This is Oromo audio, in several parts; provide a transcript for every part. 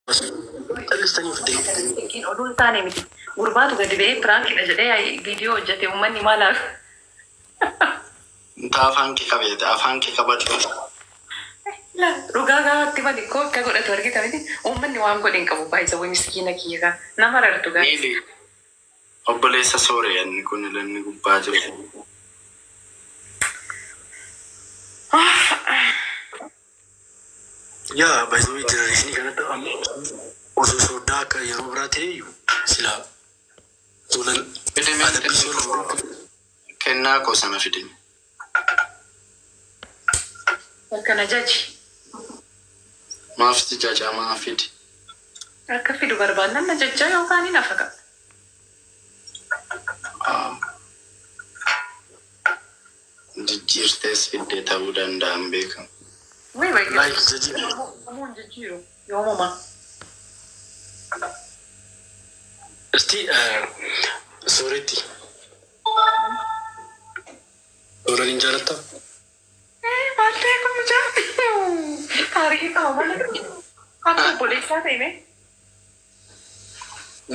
Callistanii of deebitanii. Oduu hin taane miti. Gurbaatu gadi ba'ee prank idha jedhee viidiyoo hojjete, uummanni maal haa? Intaa afaan kee qabeete, afaan kee qabadhu. Dhugaa gaafatti mali koo akka godhatu argita miti. Uummanni waan godhe hin qabu, baay'isa way miskiina kiyya kaa nama rartu gaa. Miili obboleessa sooree inni kun inni gubbaa jiru. Yaa baay'ee generation kanatti amma osoo sooddaa akka yeroo biraa ta'e iyyuu silaa tolan Fidime. Adabbii soolaa. Kennaa koo sana fidime. Akkana jaji. Maaf si jajamaa fidi? Akka fidu barbaannan na jajjaa yookaan hin hafa qaba. Jijjiirtees fiddee ta'uu danda'an beekamu. Way way. Like jaji. Yoomuu jijjiiru yoomuma. Isti sooretti. Sooran hin jaalattaa? Maal ta'e kun mucaa? Taarikii qaba malee. Akka obboleessaa ta'e mee?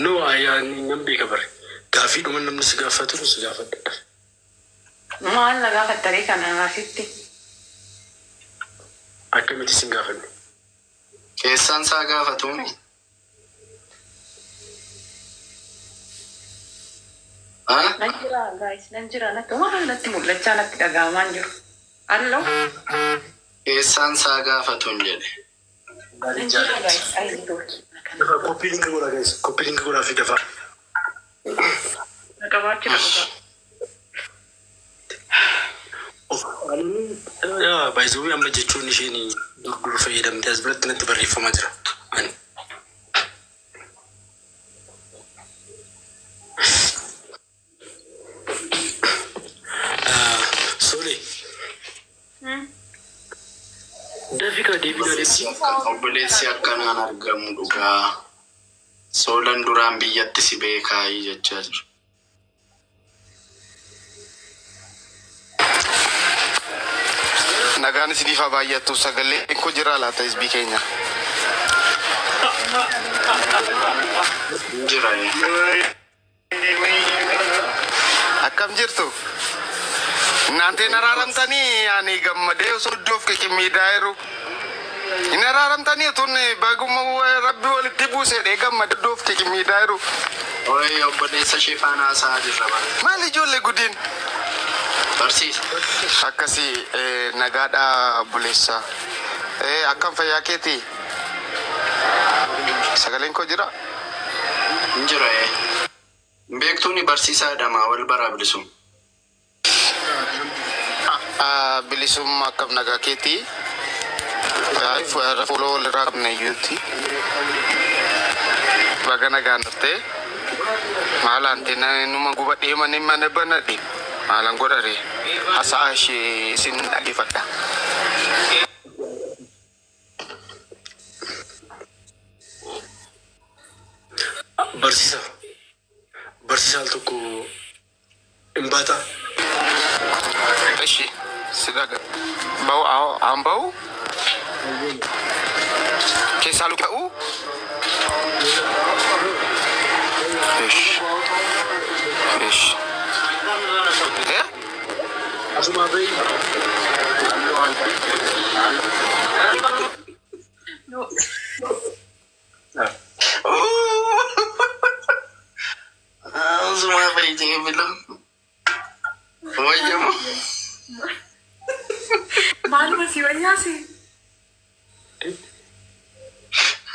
No, ayyaa nan beeka bare. Gaaffii dhuma namni si gaafatu si gaafadha. Maal na gaafattaree kana asitti? Akkamitti sin gaafanne? Keessaan isaa gaafatuuni. Ah? Nan jira guys, nan jira, natti waan natti mul'achaa natti dhaga'amaa hin jiru. Alloo? Keessaan isaa gaafatuun jedhe. Nan jira guys, ayi tooki. Dafa copy link godhaa guys. Copy link godhaa fi dafaa. Na qabaachuu dhugaa. Of yaa baay'ee amma jechuun isheen dur dur fayyadamte as biratti natti barreeffamaa jira. Ani. Sole. Dafii kana deebii Obboleessi obboleessi akkanaan argamu dhugaa. Soolan duraan biyyatti si beekaayii jechaa jiru. Nagaan isiniif haa baay'attu. Sagalee koo jira laata, isbii keenya? Jira. Akkam jirtu? Naanteen araaramtanii, ani gammadee osoo iddoof qiqimmiidaa jiru. Hin araaramtanii tun, baguma rabbi walitti buusedhee gammade iddoof qiqimmiidaa jiru. Oye, obboleessa ishee faana haasa'aa jirra bara. Maal ijoollee gudiin? Barsiisa. Akkasii nagaadha obboleessa. Akkam, fayyaa keetii? Sagaleen koo jira? Hin jira. Beektuuni barsiisaa jedhama, wal baraa bilisum. Bilisummaa, akkam, nagaa keetii? Fuula walirraa qabna iyyuuti. Baga nagaan dhuftee. Maal antena numa gubadhee mana mana banadhe. Maalan godhare? Hasa'a ishee isin dhaggeeffadha. Barsiisa. Barsiisa al tokko hin baataa. Ishi si dhaga. Ba'u aan ba'u? Keessaa luqqa'u? Ishi. Ishi. Eh? Asuma bahi. No. Asuma baay'ee bilo. Wayyamu. Maaluma si wayyaase?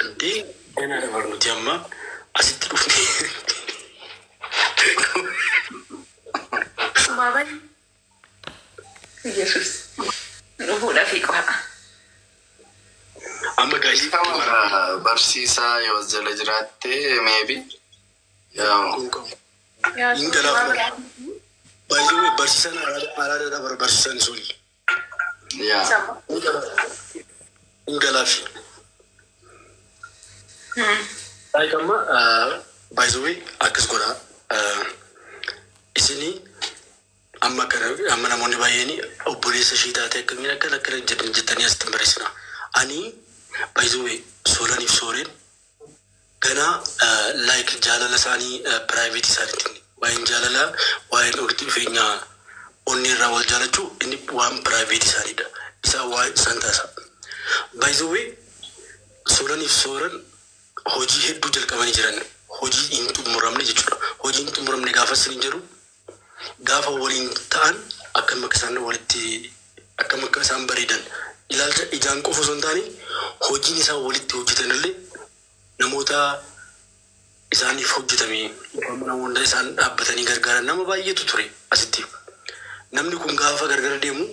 Indee ganaa dabar nuti amma asitti dhufne. Baabay. Yesus. Dhufuudha fi qofa. Amma guys. Barsiisaa yoo jala jiraatte maybe. Yaa. Hin galaaf. Baay'ee barsiisaan araadaadha bara barsiisaan sun. Yaa. Hin galaaf. Like amma by the way akkas godha. Isinii amma kana amma namoonni baay'een obboleessa ishee taate akkamiin akkana akkana jedhan jettanii asitti hin barreessina. Ani by the way soolaniif sooreen Ganaa like jaalala isaanii private isaaniitiin waa'een jaalalaa, waa'een walitti dhufeenya onnee irraa wal jaalachuu inni waan private isaaniidha. Isa waa'ee isaan taasisa. By the way, Soolaniif Sooran hojii hedduu jalqabanii jiran, hojii hin xumuramne jechuudha. Hojii hin xumuramne gaafa isin jedhu, gaafa waliin ta'an akkam akka isaan walitti, akkam akka isaan bareedan, ilaalcha ijaan qofa osoo hin taane hojiin isaan walitti hojjetan illee namoota isaaniif hojjetame, namoota isaan dhaabbatanii gargaaran nama baay'eetu ture asitti. Namni kun gaafa gargar deemu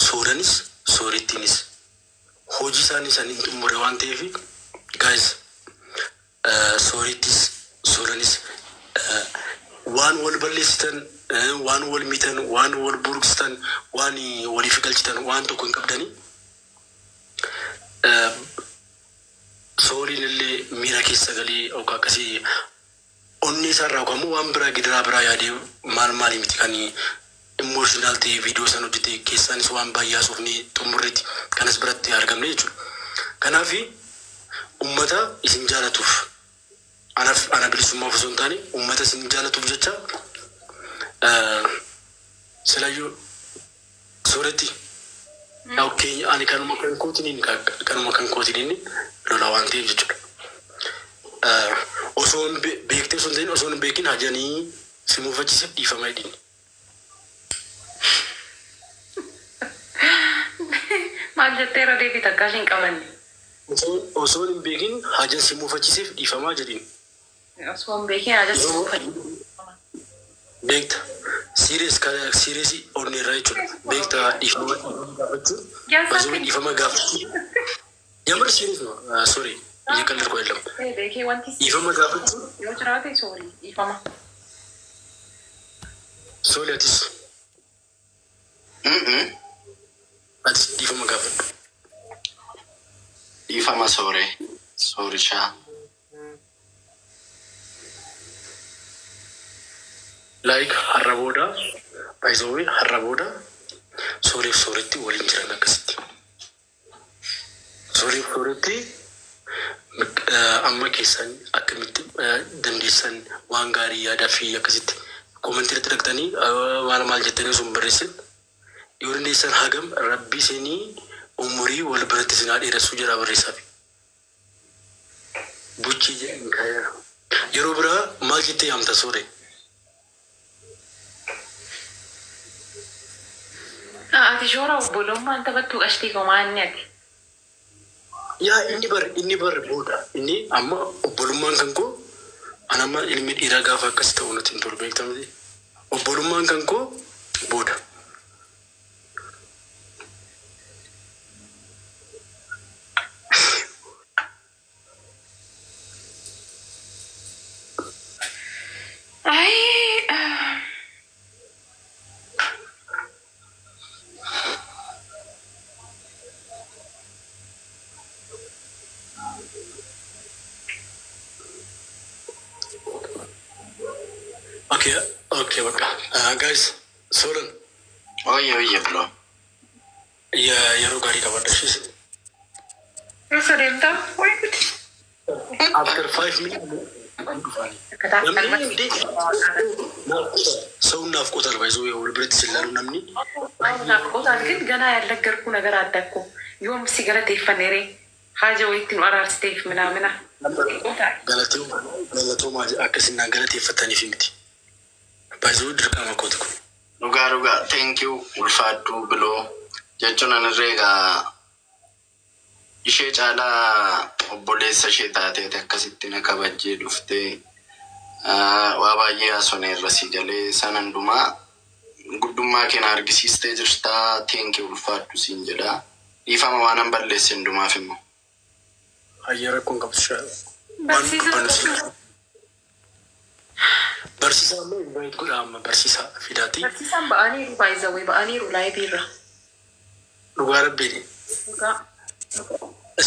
Sooranis Soorettiinis hojii isaanii isaan hin xumure waan ta'eef, guys, Soorettis Sooranis waan wal balleessitan, waan wal miitan, waan wal burqsitan, waan waliif galchitan waan tokko hin qabdanii. Sooriin illee miira keessa galee yookaan akkasii onnee isaarraa yookaan immoo waan biraa gidiraa biraa yaadee maal maalii miti kan emotional ta'ee viidiyoo san hojjete, keessaanis waan baay'ee haasofni xumurreeti kanas biratti argamne jechuudha. Kanaaf ummata isin jaalatuuf, anaaf ana bilisummaaf osoo hin taane ummata isin jaalatuuf jecha, silayyuu Sooretti, okay, ani kanuma kan kootiin lola waan ta'eef jechuudha. Osoo hin beektee osoo hin ta'in, osoo hin beekin hajanii si muufachiisuuf dhiifama jedhin. Maal jettee irra deebiita akka hin qabanne? Osoo hin beekin hajan si muufachiisuuf dhiifamaa jedhin. Osoo hin beekin haja si muufachiise. Beekta. Serious serious onnee irraa jechuudha. Beekta, dhiifama gaafachuu. Basuu dhiifama gaafachuu. የምር serious ነው። Sorry, እየቀለድኩ አይደለም። Beekee wanti Dhiifama gaafachuu. yoo jiraate sorry, dhiifama. Sorry, atis atis dhiifama gaafadhu. Dhiifama sooree. Soorishaa. Like har'a booda, by the way, har'a booda Sooreef Sooretti waliin jiran akkasitti. Sooreef Sooretti amma keessan akkamitti dandeessan waan gaarii yaadaa fi akkasitti comment irratti dhaqxanii maal maal jettanii osoo hin barreessin, yoo dandeessan hagam rabbi isinii umurii wal biratti isin haa dheeressuu jedhaa barreessaaf. Buchii jedhan kaayaa. Yeroo biraa maal jettee yaamta Soore? Ati shoora obbolummaan taphattuu qashtii komaanni ati. Yaa, inni bar booda inni amma obbolummaan kan koo, an amma ilmi dhiiraa gaafa akkas ta'u natti hin tolu, beektaa miti. Obbolummaan kan koo booda. Ay, Okay, በቃ guys, Soolan. Oyye oyye biloo. Yeroo gaarii qabadha ishee. Eessa deemtaa? Way gudi. After 5 minutes namni ሰው ናፍቆታል። ባይዞ wal biratti ሲላሉ namni ናፍቆታል ግን ገና ያልነገርኩ ነገር አለ እኮ። Yoom si galateeffanneere haja wayitti nu araarsiteef ምናምና galatoomaa akkasinaan galateeffataniif miti. Baay'ee dirqama kooti kun. Dhugaa dhugaa, thank you, ulfaadhuu biloo jechuun anirree egaa ishee caalaa obboleessa ishee taateeti akkasitti na kabajjee dhuftee waa baay'ee haasofne irra si galee san hundumaa guddummaa kee na argisiistee jirtaa, thank you, ulfaadhu siin jedha. Dhiifama waan an balleesse hundumaaf immoo. Hayyee, rakkoon qabdu shaa. Barsiisaa. Barsiisaa immoo invite godha, amma barsiisaa fidaati. Barsiisaan ba'aniiru, baay'izawwee ba'aniiru live irra. Dhugaa rabbiini. Dhugaa.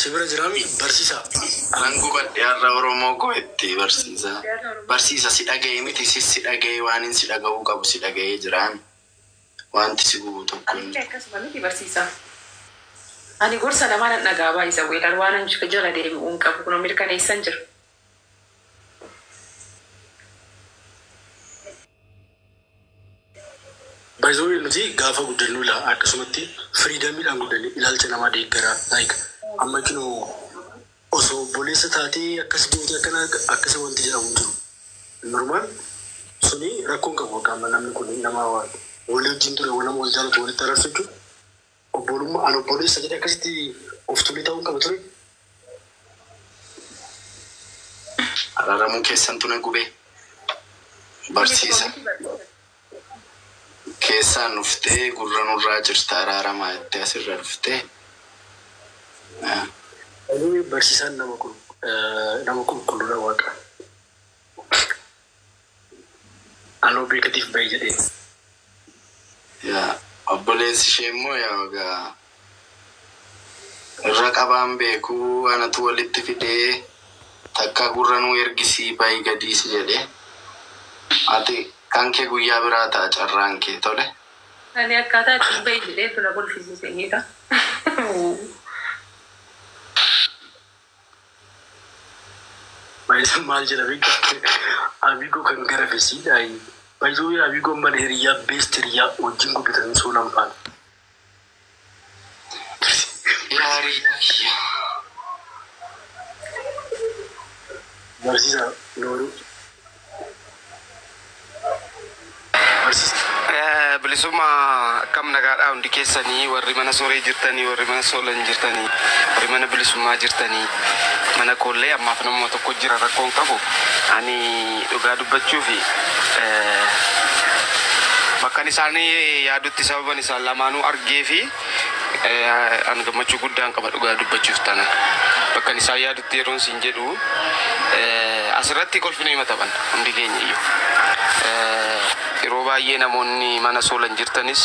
Si bira jiraami barsiisaa? An gubadhe har'a Oromoo koo itti barsiisa. Barsiisa si dhaga'e miti, sis si dhaga'e, waan hin si dhaga'uu qabu si dhaga'ee jiraan. Wanti si gubu tokko hin Anillee akkasuma miti barsiisaa. Ani gorsa namaa nan dhagaa, baay'izawwee waan an jala deebi'uu hin qabu, kun mirkaneessan jira. Baay'ee nuti gaafa guddannu ilaa akkasumatti freedomiidhaan guddanne ilaalcha namaa deeggaraa like amma kinoo osoo obboleessa taatee akkas gootee akkana akkasa wanti jedhamu hin jiru. Normal suni rakkoon qabu akka amma namni kun nama walii wajjin ture wal nama wal jaalatu walitti araarsu jechuudha. Obbolummaa an obboleessa jedhee akkasitti of tulee ta'uu qaba ture. Araaramuu keessantu na gubee. Barsiisa. Keessaan dhuftee gurra nurraa jirta araaramaa jettee asirra dhuftee. Anyway, barsiisaan nama kun nama qulqulluudha waaqa. Anoo beekatiif bahe jedhee. Yaa obboleessi ishee immoo yaa egaa irra qabaan beekuu anatu walitti fidee takka gurra nuu ergisii bayi gadiisi jedhee. Ati kan kee guyyaa biraa ta'a carraan kee tole. Ani akkaataa ittiin bahe jedhee tuna kolfisiise geeta. Baay'ee maal jedha beektaa? Abigoo kan gara fesiidha. Baay'ee Abigoon mana hiriyaa best hiriyaa wajjin guddatan soo nan faana. Yaa hiriyaa kiyya. Barsiisaa Nooruu. Barsiisa. Bilisummaa akkam nagaadhaa hundi keessanii warri mana sooree jirtanii warri mana soolan jirtanii warri mana bilisummaa jirtanii mana koollee ammaaf namuma tokko jira rakkoon qabu ani dhugaa dubbachuu fi bakkan isaanii yaadutti sababan isaan lamaanuu argee fi an gammachuu guddaan qaba dhugaa dubbachuuf tana bakkan isaan yaadutti yeroon siin jedhu asirratti kolfina hima taphan hundi keenya iyyuu. Yeroo baay'ee namoonni mana soolan jirtanis